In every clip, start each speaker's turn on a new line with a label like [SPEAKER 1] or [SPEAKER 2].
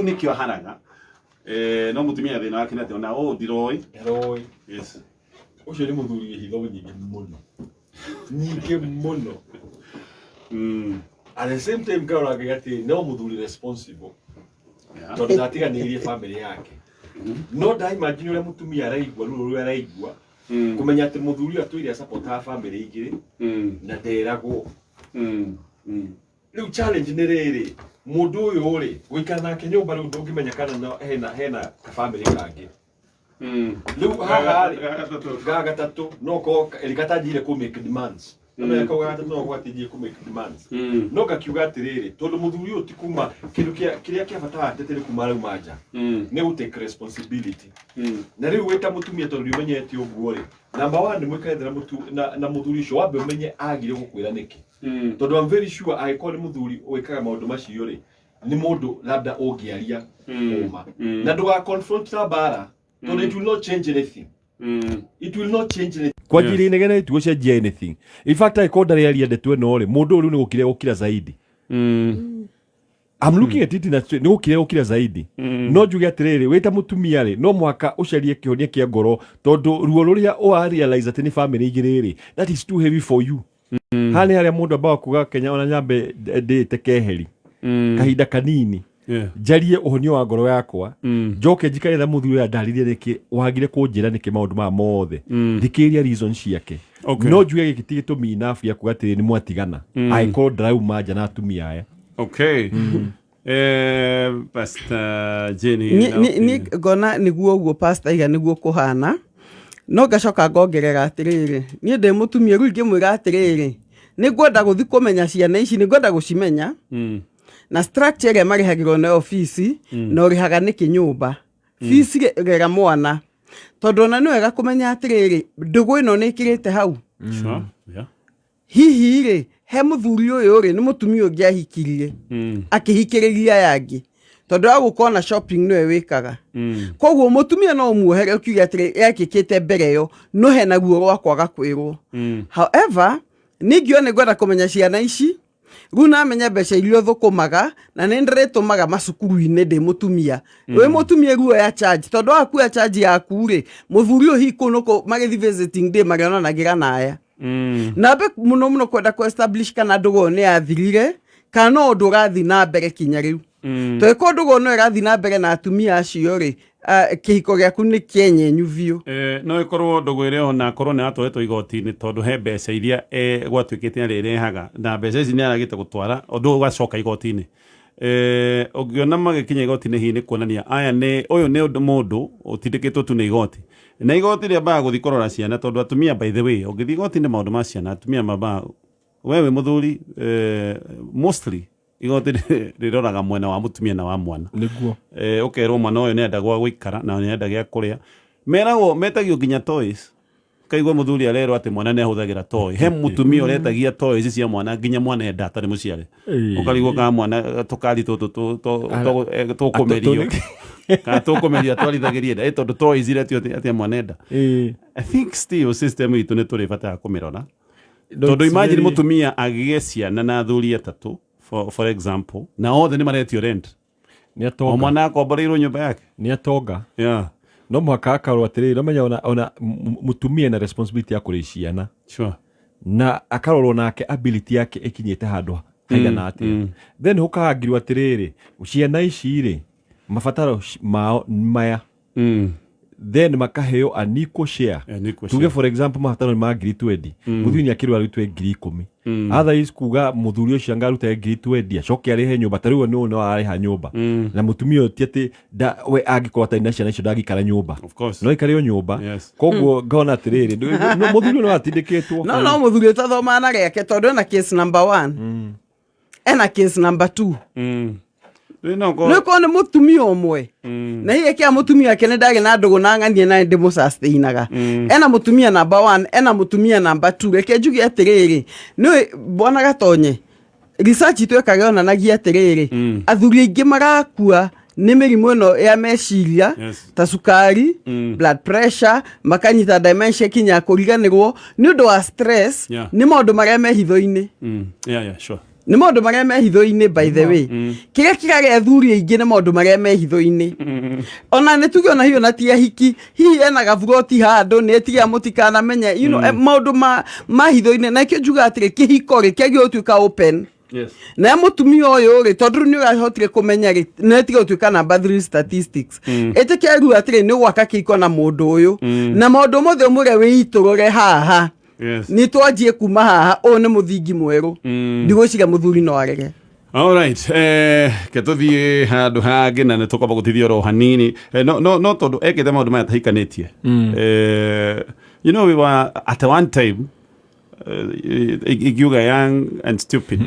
[SPEAKER 1] Nĩkĩo aharaga. No mũtumia thĩna wake nĩ atĩ ona ũũ ndiroĩ.
[SPEAKER 2] Ndaroi.
[SPEAKER 1] Yes.
[SPEAKER 2] Ũcio nĩ mũthuri wĩ hitho nyingĩ mũno. Nyingĩ mũno. At the same time ngarora ngaiga atĩ no mũthuri responsible. Tondũ ndatiganĩirie family yake. No ndaimagine ũrĩa mũtumia araigua, ruo rũrĩa araigua, kũmenya atĩ mũthuri ũyũ atũire acapotaga family igĩrĩ na nderagwo. Rĩu challenge nĩ rĩrĩ, mũndũ ũyũ rĩ, gũikara nake nyũmba rĩu ndũngĩmenya kana no hena kabamĩrĩ kangĩ. Rĩu haha rĩ, ga gatatũ no korwo ĩrĩ gatanjire kũ make demands. Kamenya kau ga gatatũ no korwo gatinjire kũ make demands. No ngakiuga atĩrĩrĩ, tondũ mũthuri ũyũ ti kuma kĩndũ kĩrĩa kĩa bata atete nĩ kuma arauma nja. Nĩ gũ take responsibility. Na rĩu wĩ ta mũtumia tondũ nĩũmenyete ũguo rĩ, number one mũikare thĩ na mũthuri ũcio wambe ũmenye agire gũkwĩra nĩkĩ. Tondũ I'm very sure angĩkorwo nĩ mũthuri wĩkaga maũndũ macio rĩ, nĩ mũndũ labda ũngĩaria ũma. Na ndũga confront na mbara, tondũ it will not change anything. It will not change anything. Kwanjĩrĩria inegene itigũcenjia anything. In fact angĩkorwo ndarĩaria ndeto ĩno rĩ, mũndũ ũyũ rĩu nĩ gũkira gũkira zaidi. I'm looking at it in a nĩ gũkira gũkira zaidi. No njuge atĩrĩrĩ, wĩ ta mũtumia rĩ, no mũhaka ũcarie kĩhonia kĩa ngoro, tondũ ruo rũrĩa ũra realize atĩ nĩ family igĩrĩ rĩ, that is too heavy for you. Haha nĩ harĩa mũndũ ambaga kuga Kenya ona nyambe ndĩte keheri kahinda kanini, njarie ũhonio wa ngoro yakwa, njoke njikare na mũthuri ũrĩa ndarĩrie nĩkĩ wagire kũnjĩra nĩkĩ maũndũ maya mothe, thikĩrĩria reason ciake. No njuge gĩkĩ ti gĩtũmi enough gĩa kuga atĩrĩ nĩ mwatigana, angĩkorwo ndarauma nja na atumia aya.
[SPEAKER 1] Okay. Pastor Jenny.
[SPEAKER 3] Ni ngona nĩguo ũguo pastor aiga nĩguo kũhana, no ngacoka ngongerera atĩrĩrĩ, niĩ ndĩ mũtumia rĩu ingĩmwĩra atĩrĩrĩ, nĩ ngwenda gũthiĩ kũmenya ciana ici, nĩ ngwenda gũcimenya na structure ĩrĩa marĩhagĩrwo nĩ obici, na ũrĩhaga nĩkĩ nyũmba fees rera mwana, tondũ ona nĩ wega kũmenya atĩrĩrĩ, ndũgũ ĩno nĩ ĩkĩrĩte hau.
[SPEAKER 1] Sure. Yeah.
[SPEAKER 3] Hihi rĩ, he mũthuri ũyũ rĩ, nĩ mũtumia ũngĩ ahikirie, akĩhikĩrĩria aya angĩ, tondũ agũkorwo na shopping nĩwe wĩkaga. Koguo mũtumia no ũmuohere ũkiuge atĩrĩ yekĩkĩte mbere ĩyo, no hena ruo rwa kwaga kwĩrwo. However, niĩ ingiuga nĩ ngwenda kũmenya ciana ici rĩu, namenya mbeca iria ũthũkũmaga na nĩ ndĩrĩtũmaga macukuru-inĩ ndĩ mũtumia. Wĩ mũtumia ruo ya charge, tondũ wakuoya charge yaku rĩ, mũthuri ũyũ hihi kũu nĩkũ magĩthiĩ visiting day marĩonanagĩra na aya. Na mbe mũno mũno kwenda kũ establish kana ndũgũ ĩyo nĩ yathirire kana no ũndũ ũrathiĩ na mbere kinya rĩu. Tondũ ndũgũ ĩyo no ĩrathiĩ na mbere na atumia acio rĩ, kĩhiko gĩaku nĩ kĩenyenyu biũ.
[SPEAKER 1] No ĩkorwo ndũgũ ĩrĩa ona akorwo nĩ atwaretwo igoti-inĩ, tondũ he mbeca iria gwatuĩkĩte arĩrehaga, na mbeca ici nĩ aragĩte gũtwara ũndũ ũgacoka igoti-inĩ. Ũngĩona magĩkinya igoti-inĩ, hihi nĩ kuonania aya nĩ ũyũ nĩ ũndũ mũndũ ũtindĩkĩtwo tu nĩ igoti, na igoti rĩambaga gũthiĩ kũrora ciana, tondũ atumia, by the way, ũngĩthiĩ igoti-inĩ maũndũ ma ciana, atumia mambaga we wĩ mũthuri, mostly igoti rĩroraga mwena wa mũtumia na wa mwana. Ũkerwo mwana ũyũ nĩenda gwa gũikara na nĩenda gĩa kũrĩa, meragwo metagio nginya toys. Kaigua mũthuri arerwo atĩ mwana nĩ ahũthagĩra toy, he mũtumia ũretagia toys cia mwana nginya mwana enda atarĩ mũciare. Ũkarigwo kana mwana tũkari tũtũ tũkũmerio kana tũkũmerio atwarithagĩrie nda, tondũ toys iretio atĩa mwana enda. I think still system itũ nĩ tũrĩ bata ya kũmĩrora, tondũ imagine mũtumia agĩe ciana na athuri atatũ, for example, na othe nĩ maretio rent.
[SPEAKER 2] Nĩ
[SPEAKER 1] O
[SPEAKER 2] atonga.
[SPEAKER 1] Mwana akomboreirwo nyũmba yake.
[SPEAKER 2] Nĩ atonga. No mũhaka akarwo atĩrĩrĩ, nomenya ona mũtumia ena responsibility ya kũrĩ ciana, na akarorwo nake ability yake ĩkinyĩte handũ haigana atĩa. Then hũkahangirwo atĩrĩrĩ, ciana ici rĩ, mabataro mao maya, then makaheo an equal share.
[SPEAKER 1] An equal
[SPEAKER 2] Tuge
[SPEAKER 1] share.
[SPEAKER 2] for example mabataro nĩ ma 20,000, mũthuri nĩ akĩrwo arutwe 10,000. Otherwise kuga mũthuri ũcio anga arute 20,000 acoke arĩhe nyũmba, ta rĩu nĩ no ararĩha nyũmba na mũtumia ũyũ, ti atĩ we angĩkorwo atarĩ na ciana icio ndangĩikara nyũmba.
[SPEAKER 1] Of course.
[SPEAKER 2] No aikare o nyũmba. Koguo ngona atĩrĩrĩ, no mũthuri ũyũ no atindĩkĩtwo.
[SPEAKER 3] No mũthuri ũtathomaga na gĩake, tondũ ena case number one, ena case number two.
[SPEAKER 1] Rĩu no
[SPEAKER 3] Nĩ korwo nĩ mũtumia ũmwe na hihi kĩa mũtumia wake nĩ ndarĩ na ndũgũ na ng'anie na ndĩmũsustainaga, ena mũtumia number one, ena mũtumia number two. Reke njuge atĩrĩrĩ, nĩ bwana Gatonye, research itwekaga yonanagia atĩrĩrĩ, athuri aingĩ marakua nĩ mĩrimũ ĩno ya meciria, ta cukari, blood pressure, makanyita dementia kinya kũriganĩrwo nĩ ũndũ wa stress, nĩ maũndũ marĩa me hitho-inĩ.
[SPEAKER 1] Yeah, sure.
[SPEAKER 3] Nĩ maũndũ marĩa me hitho-inĩ, by the way. Kĩrĩa kĩrarĩa athuri aingĩ nĩ maũndũ marĩa me hitho-inĩ. Ona nĩ tuge ona hiyo na ti ahiki, hihi ena gaburoti handũ nĩ etigia mũtikanamenye, maũndũ ma hitho-inĩ. Na ikĩo njuga atĩrĩ, kĩhiko rĩ kĩagĩrĩirwo gũtuĩka open. Na mũtumia ũyũ rĩ, tondũ rĩu nĩ ũrahotire kũmenya rĩ, nĩ etiga gũtuĩka number 3 statistics. Ĩtĩkia rĩu atĩrĩ, nĩ gwaka kĩhiko na mũndũ ũyũ na maũndũ mothe ũmũre wĩitũrũre haha. Nĩ twanjie kuma haha, ũyũ nĩ mũthingi mwerũ. Ndigwĩciria mũthuri no arege.
[SPEAKER 1] Alright, ke tuthiĩ handũ hangĩ na nĩ tũkwamba gũtithia oro hanini. No tondũ ekĩte maũndũ maya tahikanĩtie. We were at one time, ingiuga young and stupid,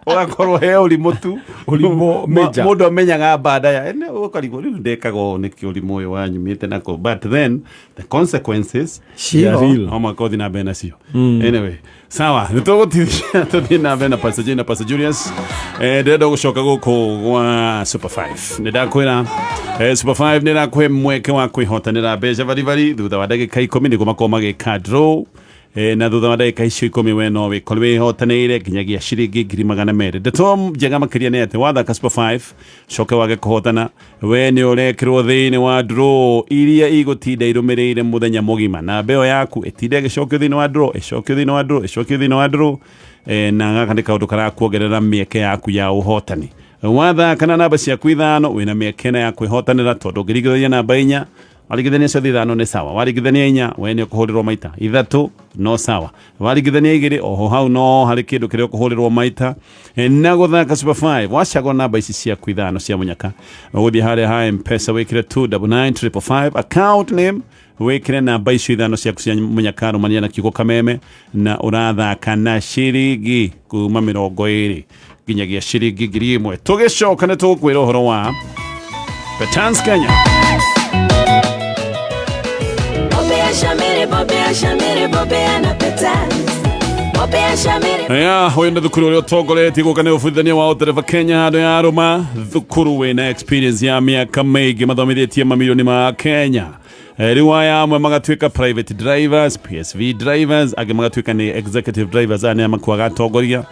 [SPEAKER 1] ũgakorwo he ũrimũ tu.
[SPEAKER 2] Ũrimũ major.
[SPEAKER 1] Mũndũ amenyaga baada ya ene ũkarigwo rĩu ndekaga ũũ nĩkĩ, ũrimũ ũyũ wanyumĩte nako, but then the consequences
[SPEAKER 3] Ciho.
[SPEAKER 2] They are real.
[SPEAKER 1] No mũhaka ũthiĩ na mbere nacio. Anyway, sawa, nĩ tũgũtithia tũthiĩ na mbere na Pastor Jane na Pastor Julius. Ndĩrenda gũcoka gũkũ gwa Super 5. Nĩ ndakwĩra, Super 5 nĩ ĩrakũhe mweke wa kwĩhotanĩra mbeca baribari thutha wa ndagĩka 10 nĩguo makorwo magĩka draw. Na thutha wa ndagĩka icio 10 we no wĩkorwo wĩhotanĩire nginyagia ciringi 200,000. Ndeto njega makĩria nĩ atĩ wathaka Super 5 coke wage kũhotana, we nĩ ũrekĩrwo thĩinĩ wa draw iria igũtinda irũmĩrĩire mũthenya mũgima, na mbeo yaku ĩtinde ĩgĩcokio thĩinĩ wa draw, ĩcokio thĩinĩ wa draw, ĩcokio thĩinĩ wa draw. Na gaka nĩ kaũndũ karakuongerera mĩeke yaku ya ũhotani. Wathaka na namba ciaku 5 wĩna mĩeke ĩna ya kwĩhotanĩra, tondũ ũngĩringithania namba 4, waringithania ciothe 5 nĩ sawa, waringithania 4 we nĩ ũkũhũrĩrwo maita 3 no sawa, waringithania 2 oho hau no harĩ kĩndũ kĩrĩa ũkũhũrĩrwo maita. Na gũthaka Super 5, wacagũra namba ici ciaku 5 cia mũnyaka, ũgũthiĩ harĩa ha M-Pesa wĩkĩre 299555, account name wĩkĩre namba icio 5 ciaku cia mũnyaka, rũmania na kiugo kameme, na ũrathaka na ciringi kuma 20 nginyagia ciringi 1000. Tũgĩcoka nĩ tũgũkwĩra ũhoro wa Petans Kenya.
[SPEAKER 4] Bobea Shamiri, Bobea Shamiri, Bobea na Petans. Bobea Shamiri.
[SPEAKER 1] Ya, ũyũ nĩ thukuru ũrĩa ũtongoretie gũka nĩ ũbundithania wa ũtereba Kenya handũ ya rũma, thukuru wĩna experience ya mĩaka mĩingĩ, mathomithĩtie mamirioni ma Kenya. Rĩu aya amwe magatuĩka private drivers, PSV drivers, angĩ magatuĩka nĩ executive drivers, aya nĩ makuaga atongoria.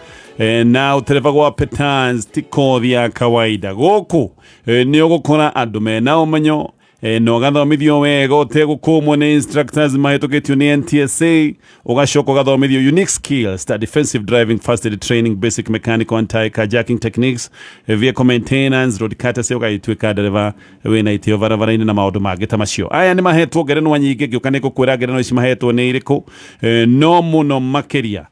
[SPEAKER 1] Na ũtereba gwa Petans ti kothi ya kawaida. Gũkũ nĩ ũgũkora andũ mena ũmenyo, na ũgathomithio wega ũtegũkũmwo nĩ instructors mahĩtũkĩtio nĩ NTSA, ũgacoka ũgathomithio unique skills ta defensive driving, first aid training, basic mechanical anti carjacking techniques, vehicle maintenance, road courtesy, ũgagĩtuĩka ndereba wĩna itĩo barabara-inĩ na maũndũ mangĩ ta macio. Aya nĩ mahetwo ngerenwa nyingĩ, ngĩũka nĩ ngũkwĩra ngerenwa ici mahetwo nĩ irĩkũ. No mũno makĩria,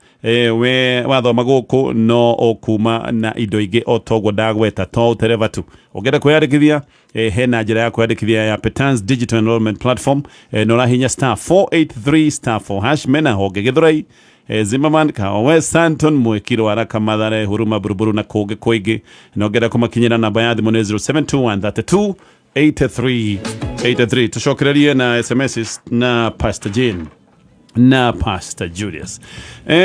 [SPEAKER 1] we wathoma gũkũ no ũkuma na indo ingĩ o toguo ndagweta, to ũtereba tu. Ũngĩenda kwĩyandĩkithia, hena njĩra ya kwĩyandĩkithia ya Petans Digital Enrollment Platform, na ũrahinya star 483 star 4 hash. Mena honge Gĩthũrai, Zimmerman, Kahawa, Santon, Mwikiro, Araka, Mathare, Huruma, Buruburu na kũngĩ kũingĩ. Na ũngĩenda kũmakinyĩra, namba ya thimũ nĩ 0721 32 83 83. Tũcokererie na SMS na Pastor Jane na Pastor Julius.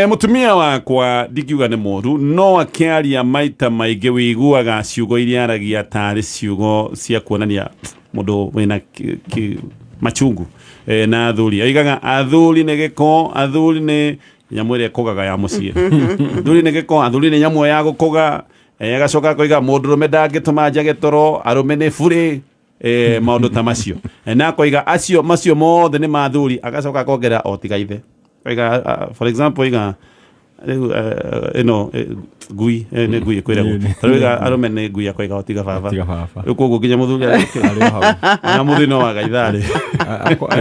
[SPEAKER 1] Mũtumia wakwa ndingiuga nĩ mũru, no akĩaria maita maingĩ wĩiguaga ciugo iria aragia tarĩ ciugo cia kuonania mũndũ wĩna machungu na athuri. Aigaga athuri nĩ gĩko, athuri nĩ nyamũ ĩrĩa ĩkũgaga ya mũciĩ, athuri nĩ gĩko, athuri nĩ nyamũ ya gũkũga. Agacoka akoiga mũndũrũme ndangĩtũma njage toro, arũme nĩ burĩ, maũndũ ta macio. Na akoiga acio macio mothe nĩ mathuri, agacoka akongerera o tiga ithe. Oiga, for example, oiga rĩu ĩno ngui, nĩ ngui ĩkwĩragwo, ta rĩu oiga arũme nĩ ngui, akoiga o tiga baba.
[SPEAKER 2] Tiga baba.
[SPEAKER 1] Rĩu koguo nginya mũthuri
[SPEAKER 2] Arĩ o hau.
[SPEAKER 1] Na mũthuri no wagaitharĩ.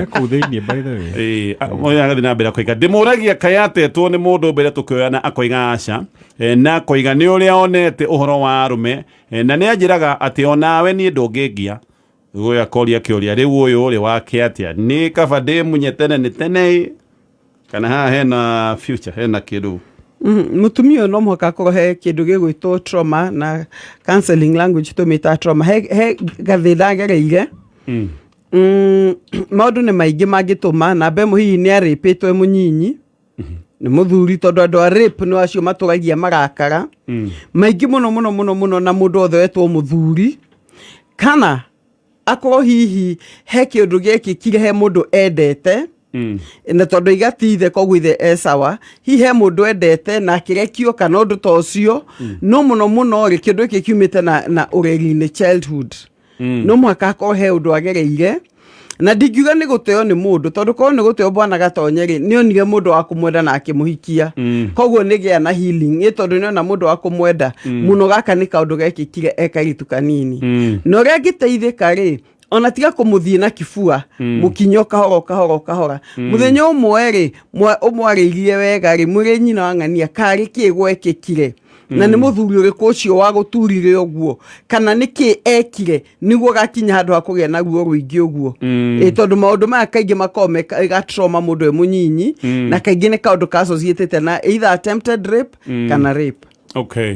[SPEAKER 2] Ekũu thĩinĩ, by the way.
[SPEAKER 1] Ũyũ agathiĩ na mbere akoiga ndĩmũragia kaĩ atetwo nĩ mũndũ mbere tũkĩoyana, akoiga aca. Na akoiga nĩ ũrĩa onete ũhoro wa arũme, na nĩ anjĩraga atĩ onawe niĩ ndũngĩngia. Ũyũ akoria kĩũria, rĩu ũyũ ũrĩ wake atĩa, nĩ kaba ndĩmunye tene nĩ tene kana haha hena future, hena kĩndũ?
[SPEAKER 3] Mũtumia ũyũ no mũhaka akorwo he kĩndũ gĩgwĩtwo trauma, na counseling language tũmĩtaga trauma, he gathĩna agereire. Maũndũ nĩ maingĩ mangĩtũma. Namba ĩmwe, hihi nĩ arĩpĩtwo e mũnyinyi nĩ mũthuri, tondũ andũ a rape nĩ acio matũragia marakara maingĩ mũno mũno mũno mũno na mũndũ wothe wetwo mũthuri, kana akorwo hihi he kĩũndũ gĩekĩkire he mũndũ endete. Na tondũ iga ti ithe, koguo ithe e sawa, hihi he mũndũ endete na akĩrekio kana ũndũ ta ũcio. No mũno mũno rĩ, kĩndũ gĩkĩ kiumĩte na ũreri-inĩ, childhood. No mũhaka akorwo he ũndũ agereire, na ndingiuga nĩ gũteo nĩ mũndũ, tondũ korwo nĩ gũteo, bwana Gatonye rĩ, nĩ onire mũndũ wa kũmwenda na akĩmũhikia. Koguo nĩ gĩa na healing ĩ, tondũ nĩ ona mũndũ wa kũmwenda mũno. Gaka nĩ kaũndũ gekĩkire e kairĩtu kanini. Na ũrĩa angĩteithĩka rĩ, ona tiga kũmũthiĩ na kibua, mũkinyo kahora o kahora o kahora, mũthenya ũmwe rĩ, ũmwarĩirie wega rĩ, mwĩre nyina wa ng'ania karĩ kĩ gwekĩkire, na nĩ mũthuri ũrĩkũ ũcio wagũturire ũguo, kana nĩ kĩ ekire nĩguo gakinya handũ ha kũgĩa na ruo rũingĩ ũguo. Ĩ tondũ maũndũ maya kaingĩ makoragwo me ga trauma mũndũ e mũnyinyi, na kaingĩ nĩ kaũndũ ka associated na either attempted rape kana rape.
[SPEAKER 1] Okay,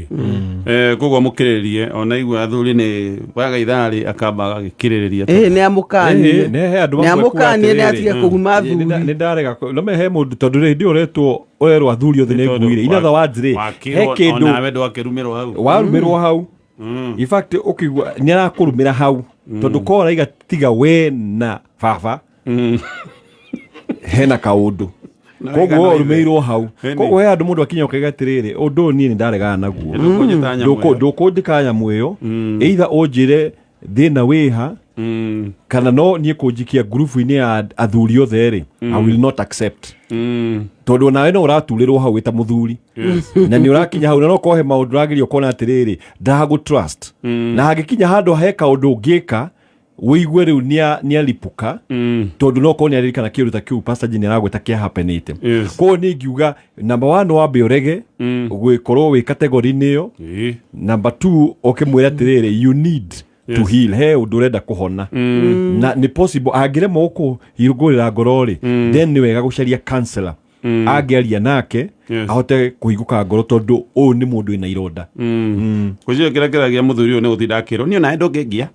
[SPEAKER 1] koguo mũkĩrĩrĩrie ona igua athuri nĩ waga itharĩ akamba agagĩkirĩrĩria.
[SPEAKER 3] Ĩ, nĩ amũkanie.
[SPEAKER 2] Nĩ he andũ
[SPEAKER 3] Nĩ
[SPEAKER 2] amwe kuga
[SPEAKER 3] amũkanie nĩ
[SPEAKER 2] atĩrĩrĩ,
[SPEAKER 3] atige kũguma
[SPEAKER 2] nĩ
[SPEAKER 3] athuri.
[SPEAKER 2] Nĩ ndarega no me he mũndũ, tondũ rĩ hĩndĩ ĩyo ũretwo ũrerwo athuri othe nĩ nguire, in other words rĩ, he
[SPEAKER 1] Wakĩrwo
[SPEAKER 2] kĩndũ
[SPEAKER 1] onawe ndwakĩrumĩrwo hau.
[SPEAKER 2] Warumĩrwo hau, in fact ũkĩigua nĩ arakũrumĩra hau, tondũ korwo araiga tiga we na baba hena kaũndũ.
[SPEAKER 1] Na
[SPEAKER 2] Koguo
[SPEAKER 1] wĩgano ithe.
[SPEAKER 2] ũrumĩirwo hau.
[SPEAKER 1] Ĩni.
[SPEAKER 2] Koguo he andũ mũndũ akinya ũkaiga atĩrĩrĩ, ũndũ ũyũ niĩ nĩ ndaregana naguo.
[SPEAKER 1] Ndũkũnjĩta nyamũ ĩyo.
[SPEAKER 2] Ndũkũnjĩka nyamũ ĩyo, either ũnjĩre thĩna wĩha kana no niĩ kũnjikia ngurubu-inĩ ya athuri othe rĩ, I will not accept, tondũ onawe no ũraturĩrwo hau wĩ ta mũthuri na nĩ ũrakinya hau, na no kohe maũndũ ũrageria ũkona atĩrĩrĩ, ndagũ trust, na hangĩkinya handũ he kaũndũ ũngĩka wĩigue rĩu nĩaripũka, tondũ no korwo nĩaririkana kĩũndũ ta kĩu Pastor Jane aragwĩta kĩa happenĩte. Koguo nĩ ingiuga number one, wambe ũrege gwĩkorwo wĩ category-inĩ ĩyo. Number two, ũkĩmwĩra atĩrĩrĩ, you need to heal, he ũndũ ũrenda kũhona na nĩ possible. Angĩremwo gũkũhingũrĩra ngoro rĩ, then nĩ wega gũcaria counselor angĩaria nake ahote kũhingũka ngoro, tondũ ũyũ nĩ mũndũ wĩna ironda.
[SPEAKER 1] Ngwĩciria kĩrĩa kĩragia mũthuri ũyũ nĩ gũtinda akĩrwo niĩ onawe ndũngĩngia.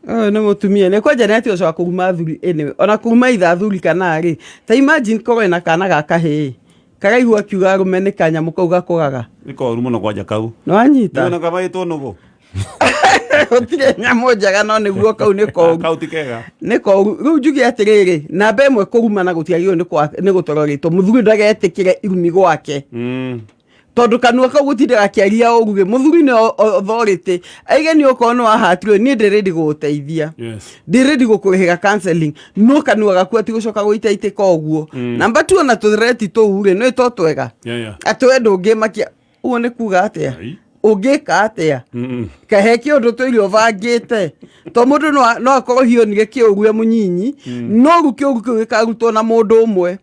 [SPEAKER 3] Ũyũ nĩ mũtumia nĩ kwanja nĩ ati ũcoka kũguma athuri. Anyway, ona kũguma itha athuri kana rĩ, ta imagine korwo ĩna kana ga kahĩĩ karaigua akiuga arũme nĩ kanyamũ kau gakũgaga.
[SPEAKER 1] Nĩ koru mũno kwanja kau.
[SPEAKER 3] Nĩ wanyita.
[SPEAKER 1] Nĩwona kabaĩtwo nũgũ.
[SPEAKER 3] Gũtirĩ nyamũ njega, no nĩguo kau nĩ koru.
[SPEAKER 1] Kau ti kega.
[SPEAKER 3] Nĩ koru. Rĩu njuge atĩrĩrĩ, namba ĩmwe, kũrumana gũtiagĩrĩirwo nĩ gũtororetwo. Mũthuri ndagetĩkĩre irumi gwake, tondũ kanua kau gũtindaga akĩaria ũru rĩ, mũthuri nĩ authority aige nĩ okorwo nĩ wahatirwo, niĩ ndĩ ready gũgũteithia, ndĩ ready gũkũrĩhĩra counseling, no kanua gaku atigũcoka gũitaitĩka ũguo. Namba tu, ona tũreti tũu rĩ, nĩ to twega atĩ we ndũngĩmakia ũguo, nĩ kuga atĩa?
[SPEAKER 1] Ai.
[SPEAKER 3] Ũngĩka atĩa kahe kĩũndũ tũirio ũbangĩte? To mũndũ no akorwo hionire kĩũru e mũnyinyi, no rĩu kĩũru kĩu gĩkarutwo na mũndũ ũmwe.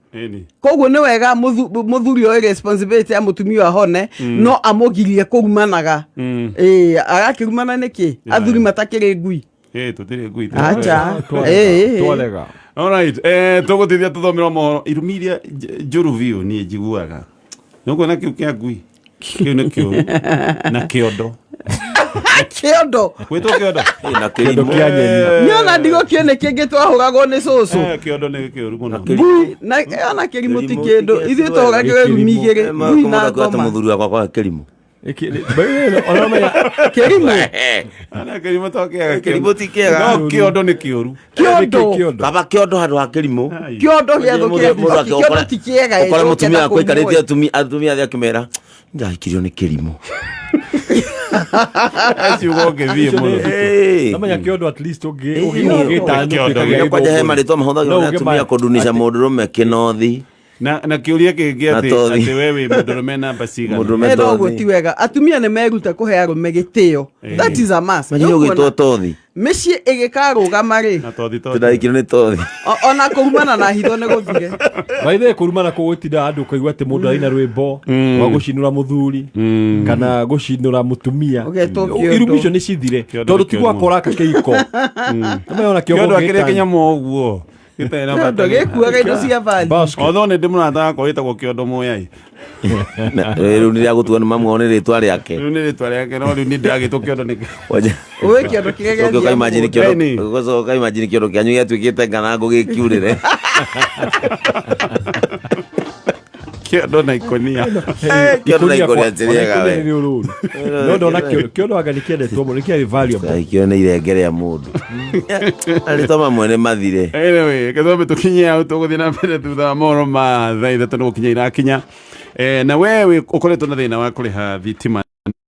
[SPEAKER 3] Koguo nĩ wega mũthuri oe responsibility ya mũtumia ũyũ ahone, no amũgirie kũrumanaga. Ĩĩ, arakĩrumana nĩkĩ athuri matakĩrĩ ngui?
[SPEAKER 1] Ĩ, tũtirĩ ngui.
[SPEAKER 3] Acha. Ĩĩ, ĩĩ.
[SPEAKER 2] Twarega.
[SPEAKER 1] Alright, tũgũtithia tũthomerwo mohoro. Irumi iria njũru biũ niĩ njiguaga nĩ ũkuona kĩu kĩa ngui, kĩu nĩ kĩũru, na kĩondo.
[SPEAKER 3] Kĩondo.
[SPEAKER 1] Gwĩtwo kĩondo.
[SPEAKER 5] Na
[SPEAKER 2] kĩndũ
[SPEAKER 5] kĩrimũ.
[SPEAKER 2] kĩa nyeni.
[SPEAKER 3] Niona ndigũkio nĩ kĩngĩ twahũragwo nĩ cũcũ.
[SPEAKER 1] Kĩondo nĩ kĩũru mũno.
[SPEAKER 3] Ngui na ona kĩrimũ ti
[SPEAKER 5] Kĩrimũ
[SPEAKER 3] kĩndũ.
[SPEAKER 5] ti
[SPEAKER 3] Ithuĩ
[SPEAKER 5] kĩndũ.
[SPEAKER 3] twahũragĩrwo irumi igĩrĩ, ngui na ngoma.
[SPEAKER 5] Mũthuri wakwa kwa kĩrimũ.
[SPEAKER 3] Kĩrimũ.
[SPEAKER 1] Ana kĩrimũ to kĩega.
[SPEAKER 5] Kĩrimũ ti kĩega.
[SPEAKER 1] No kĩondo nĩ kĩũru.
[SPEAKER 3] Kĩondo.
[SPEAKER 5] Kaba kĩondo handũ ha kĩrimũ.
[SPEAKER 1] Ai.
[SPEAKER 3] Kĩondo gĩathũkia.
[SPEAKER 5] Mũndũ
[SPEAKER 3] Kĩondo ti kĩega.
[SPEAKER 5] Ũkore mũtumia
[SPEAKER 3] ũkĩenda
[SPEAKER 5] wakwa aikarĩte
[SPEAKER 3] kũmuoya.
[SPEAKER 5] atumia athĩ akĩmera ndahikirio nĩ kĩrimũ.
[SPEAKER 1] Ciugo ũngĩthiĩ mũno.
[SPEAKER 5] Ĩĩ.
[SPEAKER 2] Namenya kĩondo at least
[SPEAKER 5] Ĩĩ.
[SPEAKER 2] ũngĩgĩta.
[SPEAKER 1] Kĩondo
[SPEAKER 5] Kwanja he marĩtwa mahũthagĩrwo nĩ atumia kũndunisha mũndũrũme, kĩnothi.
[SPEAKER 1] Na kĩũria kĩngĩ
[SPEAKER 5] Na
[SPEAKER 1] atĩ
[SPEAKER 5] tothi.
[SPEAKER 1] atĩ we wĩ mũndũrũme namba cigana?
[SPEAKER 5] Mũndũrũme
[SPEAKER 3] Eh, no ũguo
[SPEAKER 5] tothi.
[SPEAKER 3] ti wega. Atumia nĩ meruta kũhe arũme gĩtĩo, that is a must.
[SPEAKER 5] Imagine
[SPEAKER 3] Nĩ
[SPEAKER 5] ũgĩtwo
[SPEAKER 3] ũkuona
[SPEAKER 5] tothi.
[SPEAKER 3] Mĩciĩ ĩgĩkarũgama rĩ,
[SPEAKER 1] Na tothi tothi.
[SPEAKER 5] Tũndahikirwo nĩ tothi.
[SPEAKER 3] Ona kũrumana na hitho nĩ gũthire.
[SPEAKER 2] Maithe kũrumana kũgũtinda andũ ũkaigua atĩ mũndũ arĩ na rwĩmbo rwa gũcinũra mũthuri kana gũcinũra mũtumia.
[SPEAKER 3] Ũgetwo kĩondo.
[SPEAKER 2] Irumi icio nĩ cithire,
[SPEAKER 1] Kĩondo
[SPEAKER 2] tondũ
[SPEAKER 1] nĩ
[SPEAKER 2] ti
[SPEAKER 1] kĩũru.
[SPEAKER 2] gwakora kĩiko. Nĩmenya ona
[SPEAKER 1] Kĩondo
[SPEAKER 2] kĩondo
[SPEAKER 1] akĩrĩa
[SPEAKER 2] gĩta-
[SPEAKER 1] kĩnyamũ ũguo gĩtarĩ na
[SPEAKER 3] Kĩondo
[SPEAKER 1] bata.
[SPEAKER 3] gĩkuaga indo cia value.
[SPEAKER 2] Basket.
[SPEAKER 1] Although nĩ ndĩ mũrata wakwa wĩtagwo kĩondo mũyai.
[SPEAKER 5] Rĩu nĩ rĩa gũtua nĩ mamuo nĩ rĩtwa rĩake.
[SPEAKER 1] Rĩu nĩ rĩtwa rĩake, no rĩu nĩ ndĩragĩtwo kĩondo nĩ
[SPEAKER 5] Wanja-
[SPEAKER 3] Ũĩ kĩondo kĩrĩa
[SPEAKER 5] Ũcoke
[SPEAKER 3] gĩathiaga
[SPEAKER 5] ũkaimagine
[SPEAKER 3] mũgũnda.
[SPEAKER 5] kĩondo.
[SPEAKER 1] Ĩni.
[SPEAKER 5] Ũcoke ũkaimagine kĩondo kĩanyu gĩatuĩkĩte nganangũ gĩkiurĩre.
[SPEAKER 1] Kĩondo na ikũnia.
[SPEAKER 5] Kĩondo na ikũnia tirĩega we.
[SPEAKER 2] Nĩ ũrũru. No ndona kĩondo, kĩondo anga nĩ kĩendetwo mũno, nĩ kĩarĩ valuable.
[SPEAKER 5] Ngai, kĩo nĩ irenge rĩa mũndũ. Arĩtwa mamwe nĩ mathire.
[SPEAKER 1] Anyway, ketwambe tũkinye hau, tũgũthiĩ na mbere thutha wa mohoro ma thaa 3 nĩ gũkinya irakinya. Na we ũkoretwo na thĩna wa kũrĩha thitima.